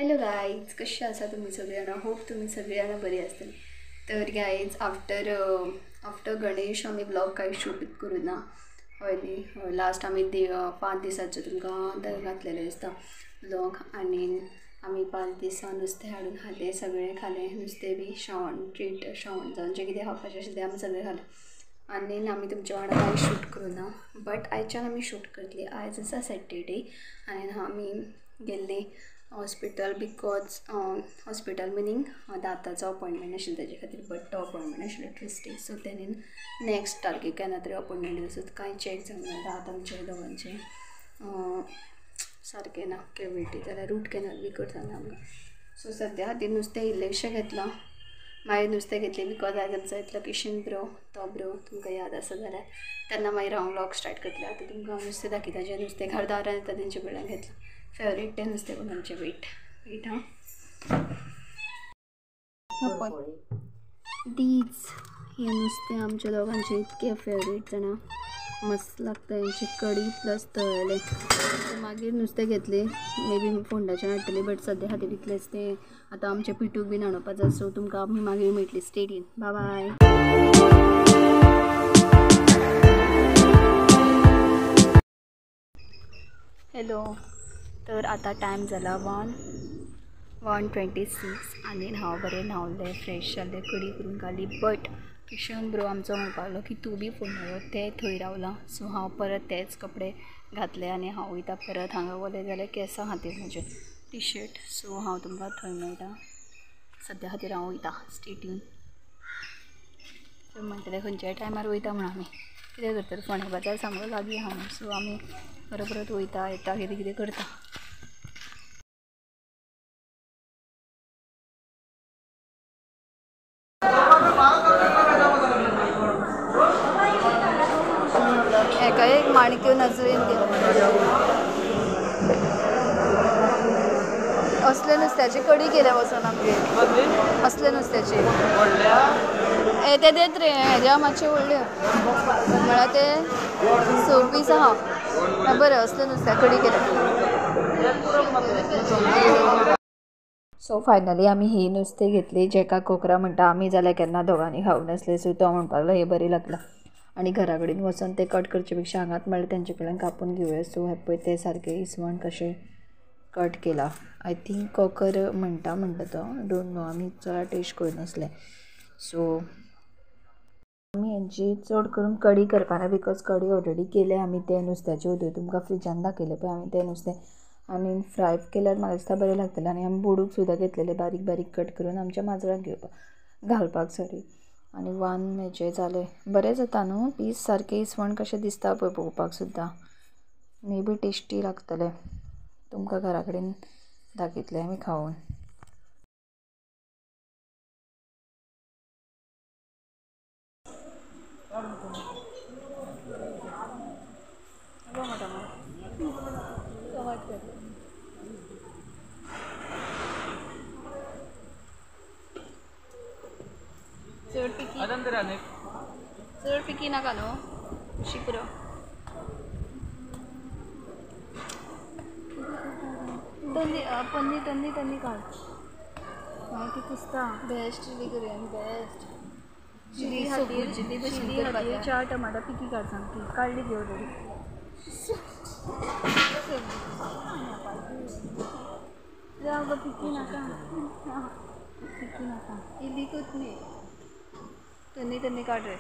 Hello guys, कशें आसा तुमी सगळीं जाणां? होप तुमी सगळीं जाणां बरी आसतली। तर गायज आफ्टर आफ्टर गणेश आमी ब्लॉग कांय शूट करूं ना। हय न्ही, लास्ट आमी 5 दिसाचो तुमकां घातलेले आसता ब्लॉग। आनी आमी 5 दिसां नुस्तें हाडून खालें, सगळें खालें, नुस्तें बी श्रावण ट्रीट, श्रावण जावन जें कितें खावपाचें आशिल्लें तें आमी सगळें खालें। आनी आमी तुमच्या वांगडा कांय शूट करूं ना, बट आयच्यान आमी शूट करतली। आयज आसा सॅटरडे आनी आमी गेल्ली हॉस्पिटल, because hospital मिनींग दाताचो अपॉयंटमेंट आशिल्लो तेजे खातीर, बट तो अपॉयंटमेंट आशिल्लो ट्युजडे, सो तेणेन नेक्स्ट तारखेक केन्ना तरी अपॉयंटमेंट दिलो। सो कांय चॅक जावंक ना, दांत आमचे दोगांचे सारकें ना, कॅविटी जाल्यार रूट कॅनल बी करता आमकां। सो सद्या खातीर नुस्तें इल्लेंशें घेतलां, मागीर नुस्तें घेतलें because आयज आमचो येतलो किशन ब्रो, तो ब्रो तुमकां याद आसा जाल्यार, तेन्ना मागीर हांव व्लॉग स्टार्ट करतलें। आतां तुमकां हांव नुस्तें दाखयता, जें नुस्तें घर दारान येता तेंचे कडल्यान घेतलां, फेवरेट तें नुस्तें कोण आमचें। वेट वेट हां, दीज हें नुस्तें आमच्या दोगांचें इतकें फेवरेट जाणा, मस्त लागता हेंची कडी प्लस तळ्ळेलें। मागीर नुस्तें घेतलें, मे बी फोंडाच्यान हाडटलें, बट सद्या खातीर इतलेंच तें। आतां आमचें पिटूक बीन हाडपाचो आसा, सो तुमकां आमी मागीर मेळटली। Stay tune, bye bye. Hello, तर आतां टायम जाला 1:26 आनी हांव बरें न्हांवलें, फ्रेश जालें, कडी करून खाली। बट किशन ब्रो आमचो म्हणपाक लागलो की तूं बी फोंडा यो, तें थंय रावलां। सो हांव परत तेच कपडे घातले आनी हांव वयता परत हांगा वले जाल्यार केंसां खातीर म्हजे टी शर्ट। सो हांव तुमकां थंय मेळटा, सद्या खातीर हांव वयता। Stay tune. म्हणटलें खंयच्याय टायमार वयता म्हूण आमी कितें करतले, फोंड्या बाजार सामको लागीं आहा न्हू, सो आमी परत परत वयता येता, कितें कितें करता। एका एक माणक्यो नजरेन गेलो। असले नुस्त्याची कडी केल्या वचोन आमगेर, असले नुस्त्याची ए ते देत रे, हेज्या मातशे व्हडले म्हळ्यार ते 6 पीस आहा बरें। असले नुस्त्या कडी केल्या। सो फायनली आमी ही नुस्तें घेतली, जेका कोकरा म्हणटा आमी, जाल्यार केन्ना दोगांनी खावूं नासलें। सो तो म्हणपाक लागलो हे बरें लागलां आनी घरा कडेन वचोन ते कट करचे पेक्षा हांगात म्हळ्यार तेंचे कडल्यान कापून घेवया। सो हें पळय ते सारकें इसवण कशें कट केला, I think Cocker म्हणटा म्हणटा तो, don't know, आमी चड टेस्ट करूं नासलें। सो आमी हेंची चड करून कडी करपाना, because कडी ऑलरेडी केल्या आमी तें नुस्त्याचें उदक तुमकां फ्रिजान दाखयलें पळय आमी तें नुस्तें, आनी फ्राय केल्यार म्हाका दिसता बरें लागतलें। आनी आमी बोडूक सुद्दां घेतलेले बारीक बारीक कट करून आमच्या माजराक घेवपाक घालपाक, सॉरी। आनी 1 हेचें जालें, बरें जाता न्हू पीस सारकें इसवण कशें दिसता पळय पळोवपाक सुद्दां, मे बी टेस्टी लागतलें। तुमकां घरा कडेन दाखयतलें आमी खावन। चड पिकी चड पिकी नाका न्हू, अशी पुरो। तन्नी पन्नी तन्नी तन्नी काड, मागीर ती कुसता। बेस्ट चिली करूया आमी, बेस्ट चिली खातीर, चिली खातीर 4 टमाटां पिकी काड, सामकी काडली ती ऑलरेडी। जावं गो, पिकी नाका, पिकी नाका, इल्ली कोथमीर तन्नी तन्नी काड रे,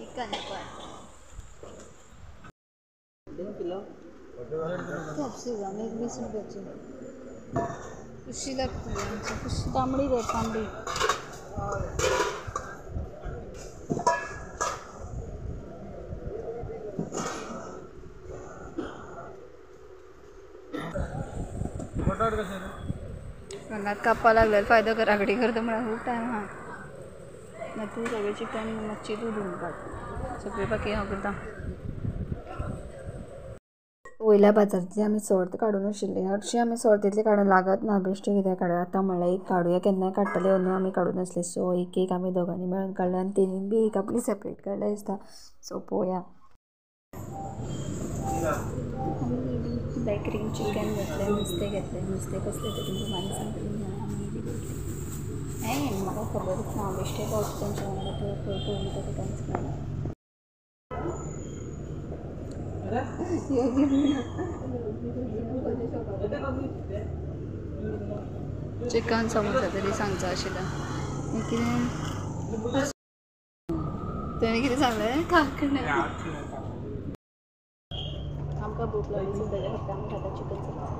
एक कांदे काड। कॅप्सिकम एक 20 रुपयाची, कुशी लागतली आमची, कुशी तांबडी रे, तांबडी। रंगात कापपा लागल्यार फायदो घरा कडेन करता म्हळ्यार खूब टायम आहा ना। तूं सगळें चिकन मातशी तूं धुवन काड, सगळें बाकी हांव करता। वयल्या बाजारांतली आमी सोर्त काडून आशिल्ली, हरशीं आमी सोर्त इतली काडून लागत ना, बेश्टें कितें काडूया। आतां म्हणल्यार एक काडुया, केन्नाय काडटले अंदू आमी काडूं नासले। सो एक एक आमी दोगांनी मेळून काडले आनी तेणीन बी एक आपली सेपरेट काडल्या दिसता। सो पळोवया। ग्रीन चिकन घेतलें, नुस्तें घेतलें. नुस्तें कसलें तें तुमकां मागीर सांगतलें. आमी बी घेतलें हें म्हाका खबरूच ना, बेश्टें पावता तेंच्या वांगडा पळय पळय ताका कांयच कळना. चिकन समोसा तरी सांगचो आशिल्लो कितें तेणें कितें सांगलें कांकणां. आमकां भूक लागली सो तेज्या खातीर आमी खाता चिकन समोसा.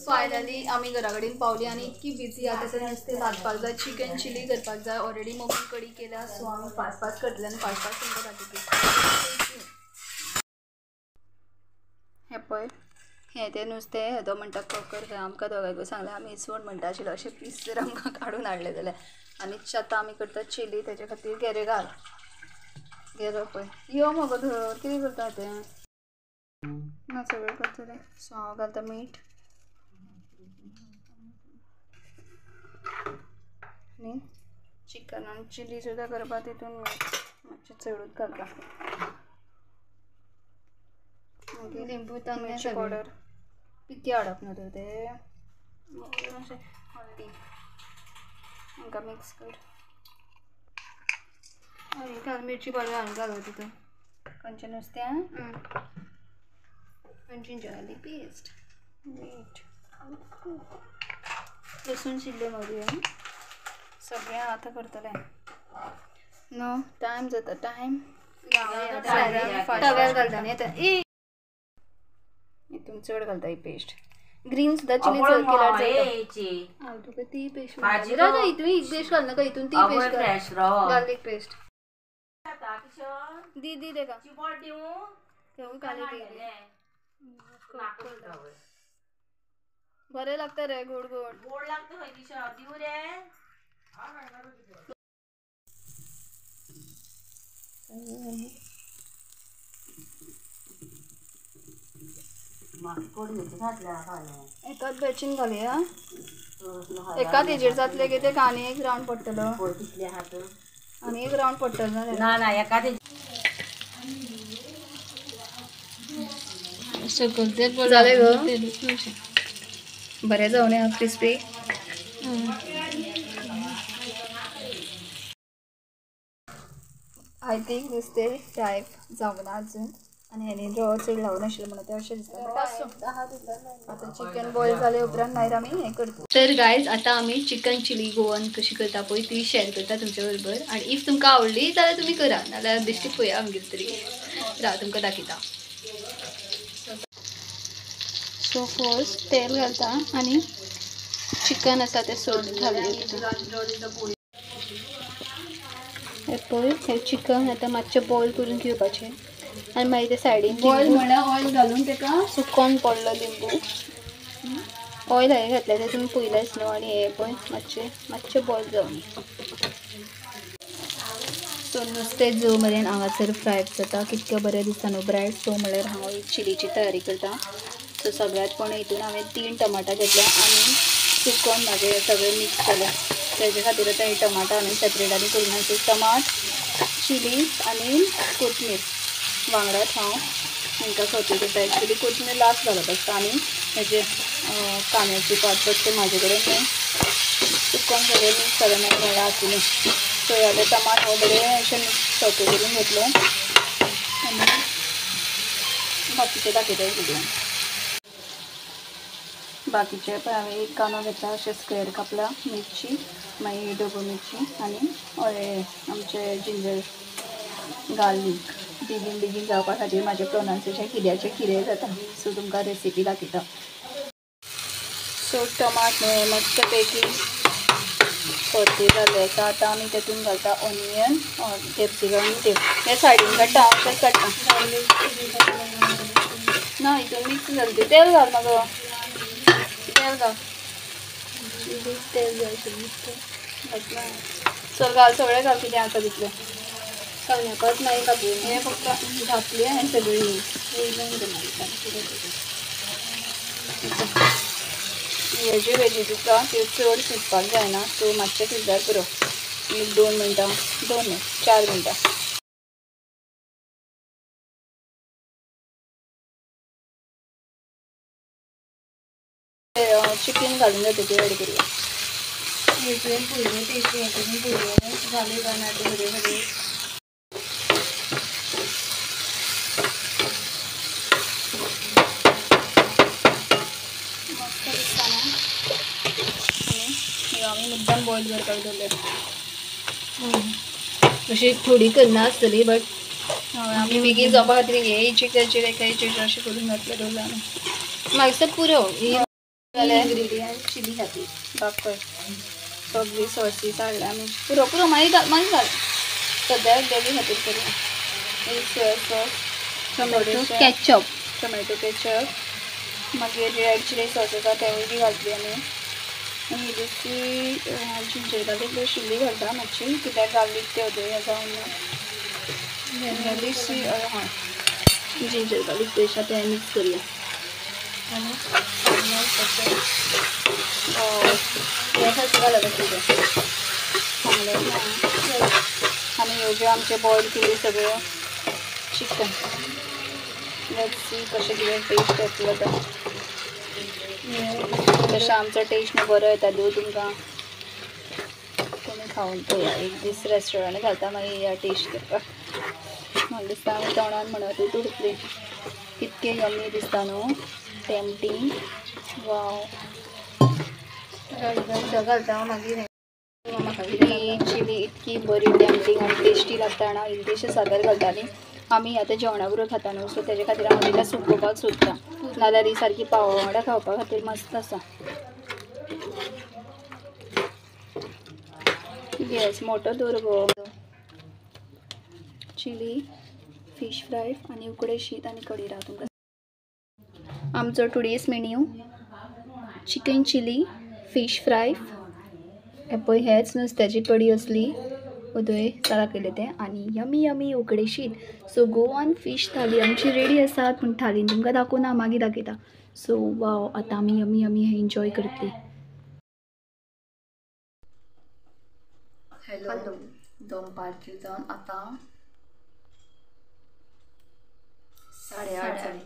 फायनली आमी घरा कडेन पावली आनी इतकी बिजी आतां तें नुस्तें भाजपाक जाय, चिकन चिली करपाक जाय. ऑलरेडी मम्मी कडी केल्या, सो आमी फास्ट फास्ट करतले आनी फास्ट फास्ट तुमकां दाखयतली. हें पळय हें तें नुस्तें, हेदो म्हणटा ककर, आमकां दोगांयकूय सांगलें आमी इसवण म्हणटा आशिल्लो, अशें पीस जर आमकां काडून हाडलें जाल्यार. आनी आतां आमी करता चिली, तेजे खातीर गेरे घाल गेरो पळय यो मगो धर कितें करता तें ना सगळें करतलें. सो हांव घालता मीठ आनी चिकन आनी चिली सुद्दां करपाक तितून मीठ मातशें चडूच घालता. मागीर लिंबू मिरची पावडर पिके हाडप न्हू तर तें मातशें हळदी हांकां मिक्स कर. आनी घाल मिरची पावडर घालून घाल तितून खंयचें नुस्तें आनी जिंजर गार्लीक पेस्ट मीठ लसूण शिल्ले मगो सगळें आतां करतलें न्हू. टायम जाता टायम तव्यार घालता न्ही आतां हितून चड घालता ही पेस्ट. ग्रीन सुद्दां चिली चड केल्यार जाता. हांव तुका ती पेस्ट राव हितून एक पेस्ट घालनाका, हितून ती पेस्ट घाल गार्लीक पेस्ट दी दी तेका बरें लागता रे गोड गोड गोड लागता खंय किशोर दिवं रे. एकाच बॅचीन घालया, एकाच हेजेर जातलें की तेका आनी एक रावंड पडटलो, आनी एक रावंड पडटलो ना ना एकाच जालें गो बरें जावं न्ही क्रिस्पी. I think नुस्तें फ्राय जावंक ना अजून आनी हेणी रवो चड लावूं नाशिल्लो म्हणून तें अशें दिसता. आतां चिकन बॉयल जाले उपरांत मागीर आमी हें करता. तर गायज आतां आमी चिकन चिली गोवन कशी करता पळय ती शेअर करता तुमच्या बरोबर. आनी if तुमकां आवडली जाल्यार तुमी करा, नाल्यार बेश्टी पळया आमगेर तरी राव तुमकां दाखयता. सो फर्स्ट तेल घालता आनी चिकन आसा तें सोड घालून तितून. हें पळय हें चिकन आतां मातशें बॉयल करून घेवपाचें आनी मागीर ते सायडीन बॉयल म्हळ्यार ऑयल घालून तेका सुकोन पडलो लिंबू ऑयल हांवें घातलें तें तुमी पयलेंच न्हू. आनी हें पळय मातशें मातशें बॉयल जावन. सो नुस्तें जो मेरेन हांगासर फ्राय जाता कितकें बरें दिसता न्हू ब्रायट. सो म्हळ्यार हांव एक चिलीची तयारी करता. सो सगळ्यांत पण हितून हांवें 3 टमाटां घेतल्या आनी सुकोन म्हाजें सगळें मिक्स केलें. तेजे खातीर आतां ही टमाटां हांवें सेपरेट आनी करूंक ना. टमाट चिली आनी कोथमीर वांगडाच हांव हांकां सोते करता. एक्चुली कोथमीर लास्ट घालप आसता आनी हेजे कांद्याची पात बट ते म्हाजे कडेन तें सुकोन सगळें मिक्स जालें मागीर म्हळ्यार आसूं. सो आतां टमाट हांव बरें अशें मिक्स सोते करून घेतलो आनी बाकीचें दाखयता व्हिडियोन. बाकीचे पळय हांवें एक कांदो घेतला अशें स्क्वेर कापला, मिरची मागीर डोबो मिरची आनी आमचे जिंजर गार्लीक. बेगीन बेगीन जावपा खातीर म्हाजें प्रोनावन्सिएशन कित्याचें कितें जाता. सो तुमकां रेसिपी दाखयता. सो टमाट न्हू मस्त पैकी सोते जाल्ले आसा. आतां आमी तेतून घालता ऑनियन कॅप्सिकम ते हे सायडीन काडटा हांव अशेंच काडटा ना हितून मिक्स जालें. तें तेल घाल मगो, तेल घाल, तेल जाय आशिल्लें. चल घाल सगळें घाल कितें आसा तितलें सगळ्याकच मागीर घातली हें फक्त घातली आनी सगळी वयल्यान. हे ज्यो वेजीस आसा त्यो चड शिजपाक जायना, सो मातशें शिजल्यार पुरो. एक 2 मिनटां, 2 न्हय 4 मिनटां. चिकन घालून जातकीर एड करूया. हेतून पयलीं टेस्ट हें करून पयलीं जालें काय ना तें बरें बरें. मस्त दिसता न्हू. आनी आमी मुद्दाम बॉयल करपाक दवरलें. अशी थोडी करना आसतली बट आमी बेगीन जावपा खातीर हे चिकन एकायचे अशें करून घातलें दवरलें आमी. म्हाका पुरो इन्ग्रिडियंट चिली खातीर दाखय सगळी सॉसीस हाडल्या आमी. पुरो पुरो मागीर घाल, मागीर घाल. सद्याक ग्रेवी खातीर करूया. एक soya sauce, tomato ketchup, tomato ketchup, मागीर रेड चिली सॉस आसा तेवूय बी घातली आमी. आनी इल्लीशी जिंजर गार्लीक पेस्ट इल्ली घालता मातशी, कित्याक गार्लीक ते हें जावन ना. इल्लीशी हय जिंजर गार्लीक पेस्ट आसा तें मिक्स करूया. आनी हें कशें घालप आसलें सांगलें ना. आनी ह्यो ज्यो आमचे बॉयल केल्ले सगळ्यो चिकन, let's see कशें कितें टेस्ट येतलो तो. तशें आमचो टेस्ट न्हू बरो येता देव तुमकां. तुमी खावन पळया एक दीस. रेस्टॉरंट घालता मागीर या टेस्ट करपाक. म्हाका दिसता आमी तोंडान म्हणतूच उरतलीं कितकें यमी दिसता न्हू, टेम्पटींग. वाव. घालता मागीर ही चिली इतकी बरी टेम्पटींग आनी टेस्टी लागता जाणा. इल्लीशी साकर घालता न्ही आमी आतां जेवणा बरोबर खाता न्हू, सो तेजे खातीर हांव तिका सुकोवपाक सोदता, नाल्यार ही सारकी पावा वांगडा खावपा खातीर मस्त आसा. गॅस मोठो दवर गो. चिली, फीश फ्राय आनी उकडे शीत आनी कडी राव तुमकां. आमचो today's menu chicken chilli, fish fry, हे पळय हेच नुस्त्याची कडी असली उदय दाखयलें तें, आनी यमी यमी उकडे शीत. सो गोवन फीश थाली आमची रेडी आसा, पूण थालीन तुमकां दाखोवना, मागीर दाखयता. सो वाव, आतां आमी यमी यमी हें एन्जॉय करतली. हॅलो, दनपारची जावन आतां 8:30 जाली.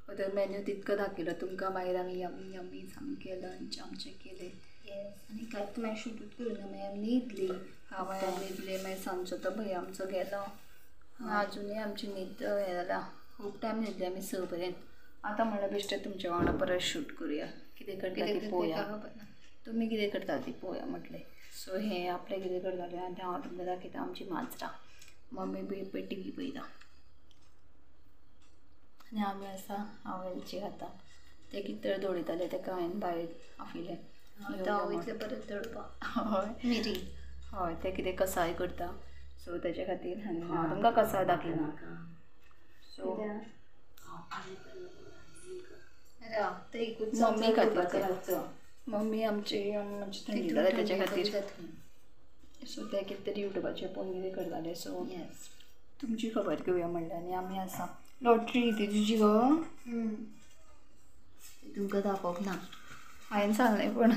उदय मेन्यू तितको दाखयलो तुमकां, मागीर आमी यमी यमी सामकें लंच आमचें केलें. आनी कांयच मागीर शुटूच करूना, मागीर आमी न्हिदली. हांवें न्हिदली. मागीर सांजचो तो भंय आमचो गेलो. आजुनूय आमची न्हीद हें जाला, खूब टायम न्हिदली आमी 6 पर्यंत. आतां म्हणल्यार बेश्टें तुमच्या वांगडा परत शूट करुया, कितें करता ती पळोवया, तुमी कितें करता ती पळोवया म्हटलें. सो हें आपलें कितें करतालें आनी हांव तुमकां दाखयता आमची माजरां. मम्मी बी पळय टीवी पळयता आनी आमी आसा, हांव वेलची खाता. ते कितें तरी दवरिताले तेका हांवें भायर आपयलें. परत दवरपाक हय मिरी. हय, ते कितें कसाय करता, सो तेजे खातीर आनी हांव तुमकां कसाय दाखयना. सो मम्मी खातीर, मम्मी आमची मातशी थंडी जाल्या तेजे खातीर. सो ते कितें तरी युट्यूबाचेर पळोवन कितें करताले. सो तुमची खबर घेवया म्हणलें. आनी आमी आसा. लॉटरी ती तुजी गो, तुमकां दाखोवप ना हांवें सांगलें, पूण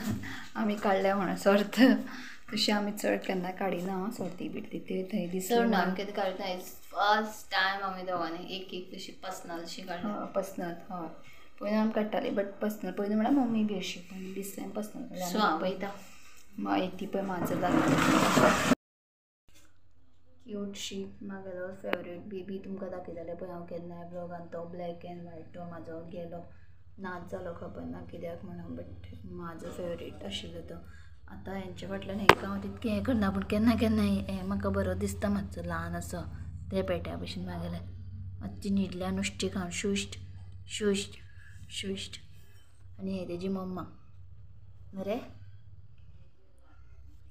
आमी काडल्या म्हणून सर्त. तशी आमी चड केन्ना काडिना सर्ती बिर्ती, ते थंय दिसली चड ना आमी केन्ना काडना. फर्स्ट टायम आमी दोगांनी एक एक तशी पर्सनल अशी काडली. पर्सनल हय, पयलीं आमी काडटाली बट पर्सनल पयलीं म्हळ्यार मम्मी बी अशी, पूण दीस टायम पर्सनल. सो हांव पळयता मागीर ती पळय माजर दाखयता. क्यूट शीप म्हागेलो फेवरेट बेबी तुमकां दाखयतालें पळय हांव केन्नाय ब्लॉगान, तो ब्लॅक एन्ड व्हायट तो म्हाजो गेलो, नाच जालो खबर ना कित्याक म्हणून, बट म्हाजो फेवरेट आशिल्लो तो. आतां हेंच्या फाटल्यान हेका हांव तितकें हें करना, पूण केन्ना केन्नाय हें म्हाका बरो दिसता, मातसो ल्हान आसा ते पेट्या भशेन म्हागेलें. मातशी न्हिदल्या नुस्तें खावन शुश्ट शुश्ट शुश्ट. आनी हें तेजी मम्मा मरे,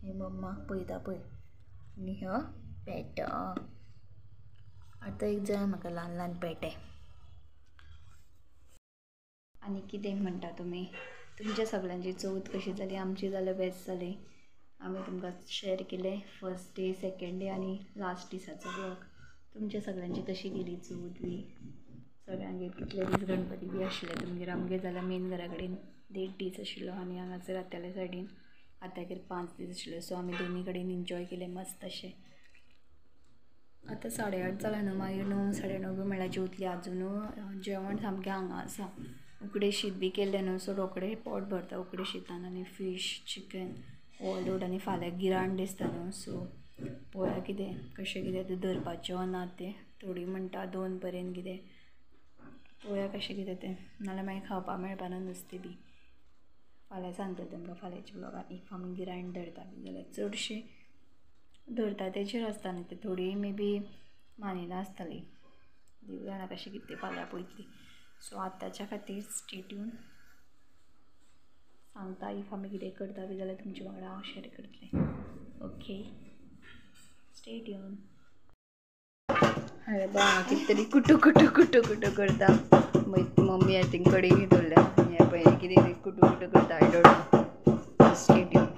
ही मम्मा पळयता पळय. आनी हो पेटो. आतां एक जाय म्हाका ल्हान ल्हान पेटे. आनी कितें म्हणटा तुमी, तुमच्या सगळ्यांची चवथ कशी जाली? आमची जाल्यार बेस्ट जाली. आमी तुमकां शेअर केलें फर्स्ट डे, सेकेंड डे आनी लास्ट दिसाचो ब्लॉग. तुमच्या सगळ्यांची कशी गेली चवथ बी? सगळ्यांगेर कितले दीस गणपती बी आशिल्ले तुमगेर? आमगेर जाल्यार मेन घरा कडेन 1.5 दीस आशिल्लो आनी हांगासर आत्याल्या सायडीन आत्यागेर 5 दीस आशिल्ले. सो आमी दोनी कडेन एन्जॉय केलें मस्त अशें. आतां 8:30 जालां न्हू, मागीर 9 9:30 बी म्हणल्यार जेवतली. आजून जेवण सामकें हांगा आसा. उकडें शीत बी केल्लें न्हू, सो रोखडें पोट भरता उकडें शितान. आनी फीश, चिकन ओवरलोड. आनी फाल्यां गिराण दिसता न्हू, सो पळोवया कितें कशें कितें तें धरपाचें वा ना तें. थोडीं म्हणटा 2 पर्यंत कितें, पळोवया कशें कितें तें, नाल्यार मागीर खावपा मेळपाना नुस्तें बी. फाल्यां सांगतलें तुमकां फाल्यांच्या ब्लॉगान if आमी गिराण धरता बी जाल्यार. चडशें धरता तेजेर आसता न्ही तें, थोडीं मे बी मानिना आसतलीं, देव जाणा कशें कितें तें फाल्यां पळयतलीं. सो आतांच्या खातीर स्टे ट्यून, सांगता if आमी कितें करता बी जाल्यार तुमचे वांगडा हांव शेअर करतलें. Okay, stay tune. हांवें बा कितें तरी कुटू कुटू कुटू कुटू करता. मम्मी I think कडेन दवरल्या. हें पळय कितें कुटू कुटू करता, I don't know. Stay tune.